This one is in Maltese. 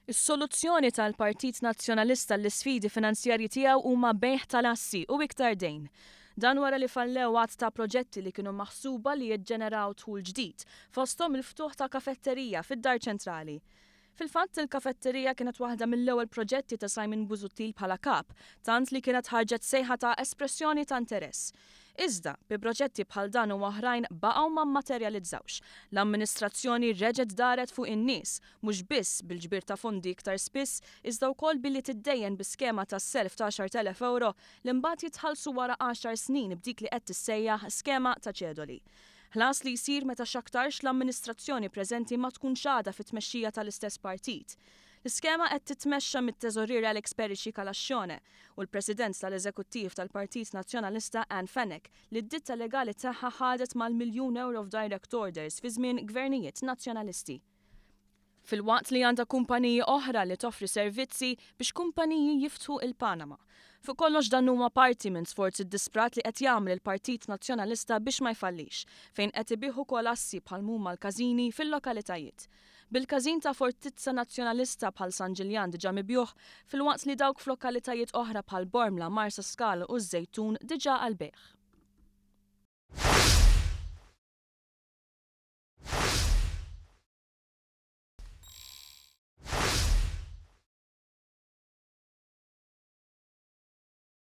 Is-soluzzjoni tal-Partit Nazzjonalista għall-isfidi finanzjarji tiegħu huma bejgħ tal-assi u iktar dejn. Dan wara li fallew għadd ta' proġetti li kienu maħsuba li jiġġeneraw dħul ġdid, fosthom il-ftuħ ta' kafetterija fid-Dar Ċentrali. Fil-fatt, il-kafetterija kienet waħda mill-ewwel proġetti ta' Simon Busuttil bħala Kap, tant li kienet ħarġet sejħa ta' espressjoni ta' interess. Iżda, bi proġetti bħal dan u oħrajn baqgħu ma mmaterjalizzawx. L-amministrazzjoni reġgħet daret fuq in-nies, mhux biss bil-ġbir ta' fondi iktar spiss, iżda wkoll billi tiddejjen bi skema ta' self ta' 10,000 ewro li mbagħad jitħallsu wara għaxar snin b'dik li qed tissejjaħ skema ta' ċedoli. Ħlas li jsir meta x'aktarx l-amministrazzjoni preżenti ma tkunx għadha fit-tmexxija tal-istess partit. L-iskema qed titmexxa mit-Teżorier Alex Perici Calascione u l-President tal-Eżekuttiv tal-Partit Nazzjonalista Ann Fenech li d-ditta legali tagħha ħadet mal-miljun ewro f'direct orders fi żmien gvernijiet Nazzjonalisti. Filwaqt li għandha kumpaniji oħra li toffri servizzi biex kumpaniji jiftħu il-Panama. Fuq kollox dan huma parti minn sforz iddisprat li qed jagħmel il-Partit Nazzjonalista biex ma jfallix, fejn qed ibigħ ukoll assi bħal m'huma l-każini fil-lokalitajiet. Bil-każin ta' Fortizza Nazzjonalista bħal San Ġiljan diġà mibjugħ, filwaqt li dawk f'lokalitajiet oħra bħal Bormla, Marsaskala u ż-Żejtun diġà għall-bejgħ.